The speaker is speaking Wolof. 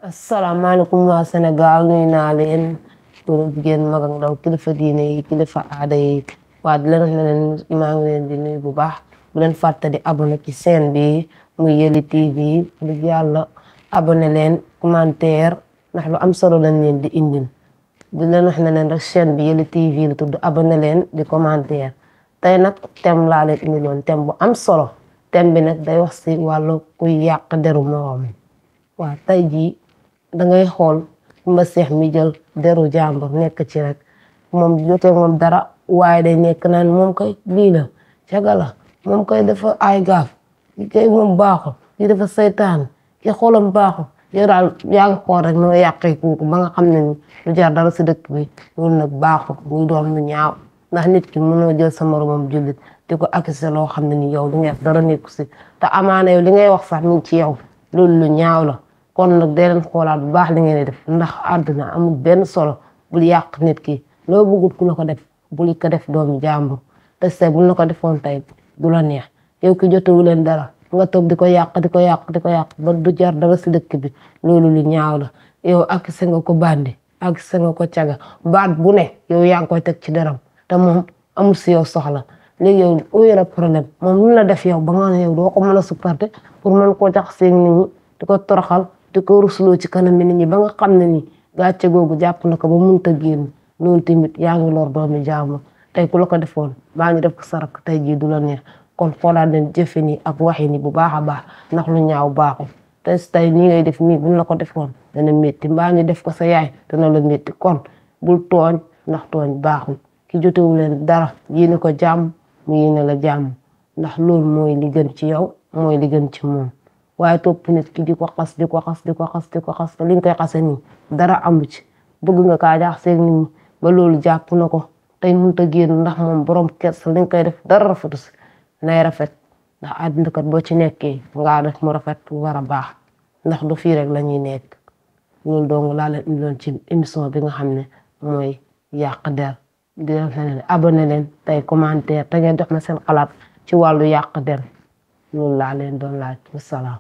asalaamaaleykum waa Sénégal nuyu naa leen góor ak jigéen mag ak ndaw kilifa diine yi kilifa aada yi waa di leen wax ne leen maa ngi leen di nuyu bu baax bu leen fàtte di abonné ci chaîne bi muy Yelli TV dëgg yàlla abonné leen commentaire ndax lu am solo lañ leen di indil di leen wax ne leen rek chaîne bi Yelli TV la tudd abonné leen di commentaire tey nag thème laa leen indiloon thème bu am solo thème bi nag day wax si wàllu kuy yàq deru moroom waaw tey jii dangay xool Kumba Seex mi jël deru jàmbur nekk ci rek moom jotee moom dara waaye day nekk naan moom koy lii la caga la moom koy dafa ay gaaf li koy moom baaxul li dafa saytaan ki xoolam baaxul yow daal yaa ngi xool rek noo yàqee kooku ba nga xam ne ni lu jar dara si dëkk bi loolu nag baaxul muy doon lu ñaaw ndax nit ki mënoo jël sa moromam jullit di ko accusé loo xam ne ni yow li ngay def dara nekku si te amaana yow li ngay wax sax mi ngi ci yow loolu lu ñaaw la kon nag dee leen xoolaat bu baax li ngeen di def ndax àdduna amul benn solo bul yàq nit ki loo bëggut ku la ko def bul ko def doomu jàmbur te say buñ la ko defoon tey du la neex yow ki jotewu leen dara nga toog di ko yàq di ko yàq di ko yàq ba du jar dara si dëkk bi loolu lu ñaaw la yow ak sa nga ko bandi ak sa nga ko caga baat bu ne yow yaa ngi koy teg ci deram te moom amul si yow soxla léegi yow au yore problème moom lu la def yow ba nga ne yow doo ko mën a supporter pour mën koo jax seeg nit ñi di ko toroxal di ko rusloo ci kanam nit ñi ba nga xam ne ni gàcce googu jàpp na ko ba mënut a génn loolu tamit yaa ngi lor doomi jàmbur tey ku la ko defoon baa ñu def ko sarak tey jii du la neex kon xoolaat leen jëfe ni ak waxi ni bu baax a baax ndax lu ñaaw baaxul te tey nii ngay def nii buñ la ko defoon dana métti mbaa ñu def ko sa yaay dana la métti kon bul tooñ ndax tooñ baaxul ki jotewu leen dara yéene ko jàmm mu yéene la jàmm ndax loolu mooy li gën ci yow mooy li gën ci moom waaye topp nit ki di ko xas di ko xas di ko xas di ko xas te li nga koy xase nii dara amu ci bëgg nga kaa jaax seeg nit ñi ba loolu jàpp na ko tey mënut a génn ndax moom borom kersa li nga koy def dara rafetu si nay rafet ndax àdduna kat boo ci nekkee ngaa def mu rafet war a baax ndax du fii rek la ñuy nekk loolu dong laa leen indiloon ci émission bi nga xam ne mooy yàq der di leen abonné leen tey commentaire te ngeen jox ma seen xalaat ci wàllu yàq der loolu laa leen doon laaj wasalaam